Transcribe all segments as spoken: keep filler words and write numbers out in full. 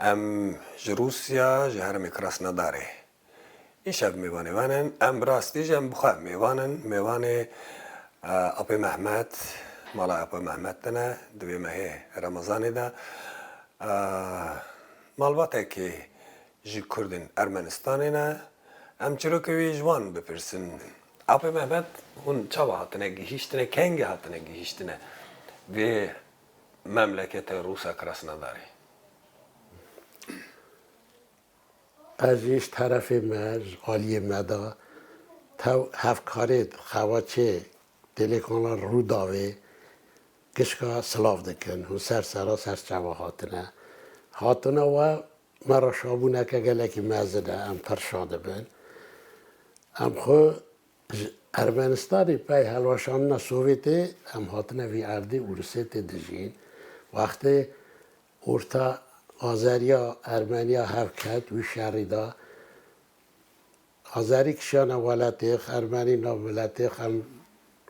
Em ji Rûsya, ji herêmê Krasnodarê. Îşev mêvanê wan in. Em bi rastî jî em bi xwe mêvan in. Mêvanê, e, Apê Mehmet, mala Apê Mehmet tine di vê mehê Remezanê de. E, malbatekê ji Kurdên Ermenistanê ne. Em çîrokê wî ji wan bipirsin. Apê Mehmet, hûn çawa hatine gihîştine, kengî hatine gihîştine vê memlekete Rûsa Krasnodarê? Ez jî ji terefê me, ji aliyê me de tev hevkarê xewaçê têlêkana Rûdawê gişka silav dikin. Hûn ser sera ser çawa hatine. Hatina we me re şabûneke gelekî mezin e, em pir şa dibin. Em xwe ji Ermenistanê pey hilweşandina Sovyetê em hatine vî erdê Ûrûsê tê dijîn. Wextê Orta Azeriya Ermeniya hev ket, wî şerî de Azerî kişiyane welatê, Ermenî nav miletê, em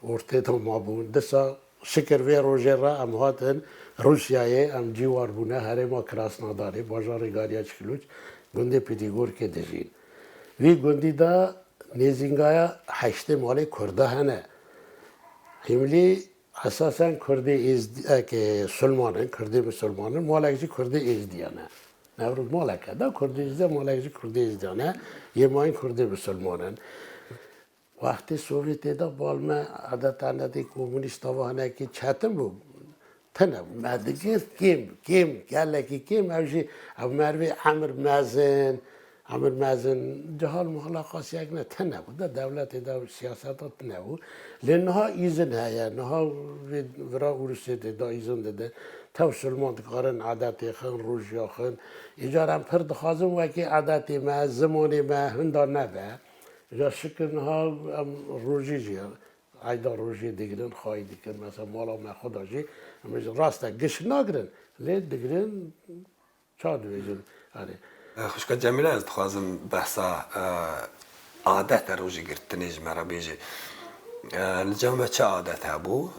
ortê de mabûn. Disa şikir vê rojê re em hatin Rûsyayê, em cîwar bûne herêma Krasnodarê, bajarê Gariya Çikilûç, gundê Pîdîgorkê dijîn. Vî gundî de nêzîngaya heştê malê Kurda hene. Himlî esasen Kurdê Êzd-, eke Sulman in, Kurdê Musulman in, malek jî Kurdê Êzdiyan e. Newroz malek e, da Kurdê Êzdiyan, malek jî Kurdê Êzdiyan e. Yê mayîn Kurdê Musulman in. Wextê Sovyetê de bal me, edeta nedê komûnîsta ve hinekî çetin bû. Tine bû. Me digirt kêm, kêm, gelekî kêm, ew jî, ew merivê emir mezin, emir mezin, cihal muhla qasiyek ne, tine bû. De dewletê de siyaseta tine bû. Lê niha îzin heye, niha vê vira Ûrûsê tê de îzin dide. Tev Sulman dikarin edetê xin, rojiya xin. Îcar em pir dixwazin wekî edetê me, zimanê me hinda nebe. Ja şikir niha em rojî jî, eyda rojê digirin, xayî dikin. Mesela mala me xwe de jî, em jî rast e giş nagirin, lê digirin, ça dibêjin, erê. Xwişka Cemîle, ez dixwazim behsa, e, adete rojî girtinê ji me re bêjî. E, li cem me çi adet hebû?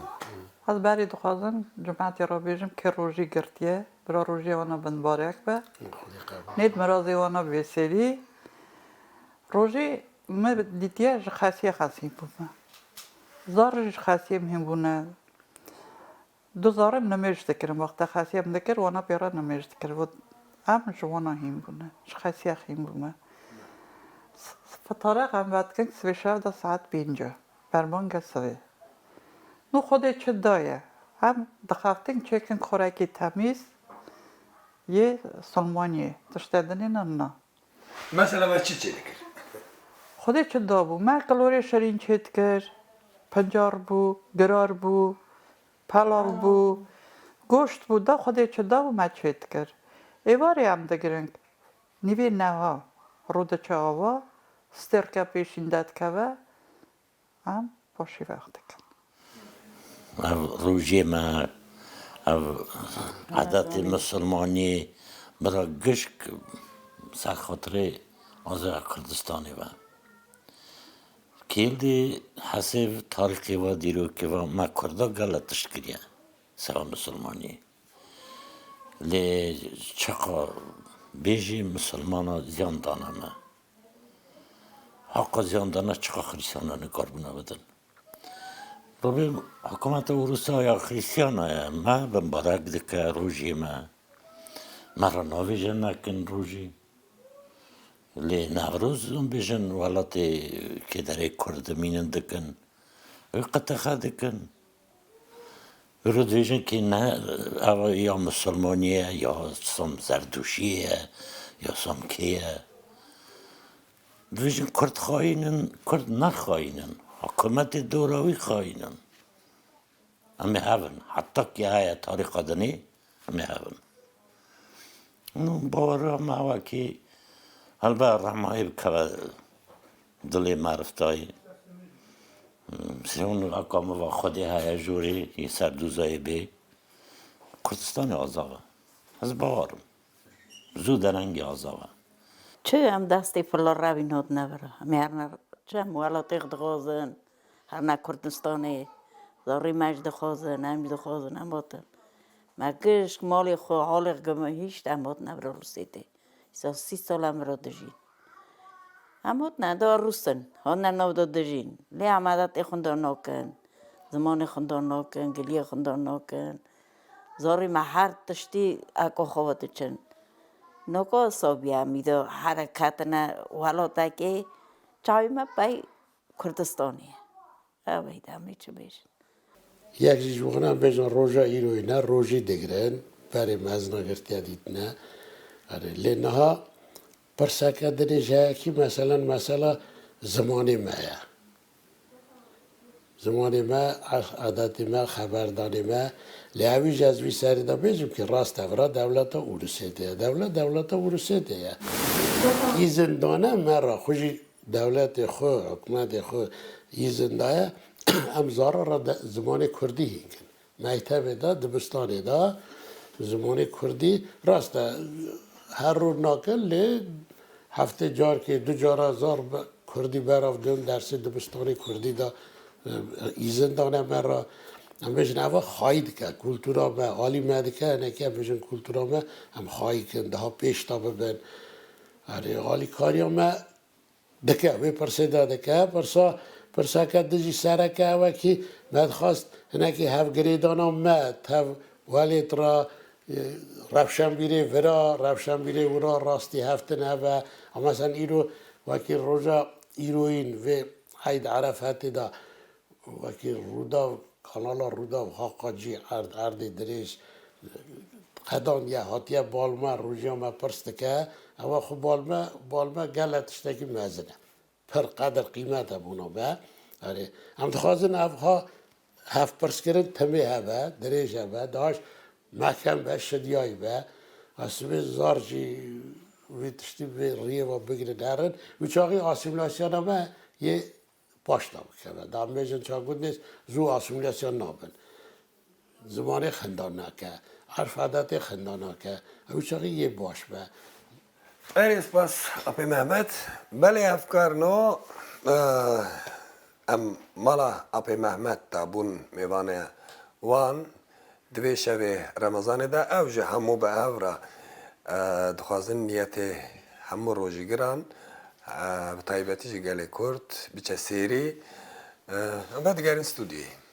Ez berî dixwazim cumetê re bêjim kê rojî girtiye, bira rojê wana binbarek be. Xwedê qebûl. Nêt mirazê wana bêserî. Rojî me dîtiye ji xesiye xesî bûme. Zar ji xesiyê min hîn bûne. Du zarê min nimêj dikirin. Wexta xesiye min dikir, wana pê re nimêj dikir. Got, em ji wana hîn bûne. Ji xesiye hîn bûme. S-, fitare em vedikin sibê şev de saet pênc e. Berbange sibê. Nû Xwedê çi daye? Em dixeftin çêkin xorekî temîz yê Silmaniyê. Tiştê dinê ne na. Mesela me çi çê dikir? Xwedê çi dabû? Me kilorê şirîn çê dikir, pincar bû, girar bû, pelav bû, goşt bû, da Xwedê çi dabû me çê dikir. Êvarê em digirin. Nîvê neha rû diçe ava, stêrke pêşîn de dikeve. Em paşî vext dikin. Ev rojê me, ev edetê misilmanî, bira gişk ser xatirê Azera Kurdistanê ve. Kêldî hesêv tarîxê ve, dîrokê ve me Kurda gele tişt kiriye seba misilmanî. Lê çiqa bêjî misilmana ziyan dane me. Heqa ziyan dane çiqa Xrîstiyana nikarbûna bidin. Rûbê hikûmeta Ûrûsa ya Xrîstiyana ye, me bimbarek dike rojê me. Me re navêje nekin rojî. Lê Newroz hûn bêjin welatê kêderê Kurd dimînin dikin. Wê qetexe dikin. Îro dibêjin kê ne, ev ya misilmanî ye, ya som zerdûşî ye, ya som kê ye. Dibêjin Kurd xayîn in, Kurd ne xayîn in. Hikûmetê dora wî xayîn in. Em ê hev in. Heta kê heye tarîxa dinê, em ê hev in. Nû baweriya me ew e kê helbe rehmayê bikeve dilê meriftayê. Sêwin aka min va Xwedê heye jorê yê ser dûzayê bê. Kurdistanê azav e. Ez bawer im. Zû derengê azav e. Çi em destê fila revîn hat nevira. Em ê herne çi em welatê xwe dixwazin. Herne Kurdistanê. Zarî me jî dixwazin, em jî dixwazin, em hatin. Me gişk malê xwe halê xwe hişt, em hatine vira Rûsêtê. Îsa sî sal em vira dijîn. Em hatine da rûsin, hatine nav da dijîn. Lê em adetê xwe da nakin, zimanê xwe da nakin, giliyê xwe da nakin. Zarî me her tiştî eko xwe ve diçin. Noko sabiye em îda hereketine welatekê, çavê me pey Kurdistanê ye. Ew ê demê çi bêjin? Yek jî ji wan em bêjin roja îroyî ne, rojî digirin, berê mezina girtiye dîtine. Erê, lê niha pirseke dinê ji heyekî, meselen, mesela zimanê me ye. Zimanê me, adetê me, xeberdanê me. Lê ew jî ez vî serî de bêjim ki rast e, vira dewleta Ûrusêtê ye. Dewlet, dewleta Ûrusêtê ye. Îzin dane me re, xwe jî dewletê xwe, hikûmetê xwe îzin daye, em zara re de, zimanê kurdî hîn kin. Mektebê de, dibistanê de zimanê kurdî rast e, her roj nakin, lê heftê carkê du cara zar be-, kurdî berav dibin dersê dibistanê kurdî de, e, îzin dane me re. Em bêjin eva xayî dike, kultura me alî me dike, hinekî em bêjin kultura me em xayî kin, daha pêş de bibin. Erê, alîkariya me dike, wê pirsê de dike. Pirsa, pirseke dijî sereke ew e kî me dixwest hinekî hevgirêdana me, tev welêt re, e, rewşenbîrê vira, rewşenbîrê wira rastî heftin hebe. A, mesela îro wekî roja îroyîn vê Eyd Erefetê de wekî Rûdaw, kanala Rûdaw, Haqacî, erd, erdê dirêj, qedandiye, hatiye bal me, rojiya me pirs dike. Ewa xwe bal me, bal me gele tiştekî mezin e. Pir qedir qîmet e bona me. Erê, em dixwazin ev ha hevpirskirin timê hebe, dirêj hebe, daş mekem be, şidiyayî be. Ez sibê zar jî vê tiştî vê riyê ve bigirin herin. Wî çaxî asîmîlasyona me yê paş de bikeve. Da em bêjin çagut nêz zû asîmîlasyon nabin. Zimanê xinda nake, erf adetê xinda nake. Ew çaxî yê baş be. Erê spas Apê Mehmet. Belê hevkarno, eh, em mala Apê Mehmet de bûn mêvanê wan. Di vê şevê Remezanê de ew ji hemû bi ev re, e, dixwazin niyetê hemû rojîgiran, e, bi taybetî jî gelê Kurd biçe sêrî, e, em vedigerin stûdyoyê.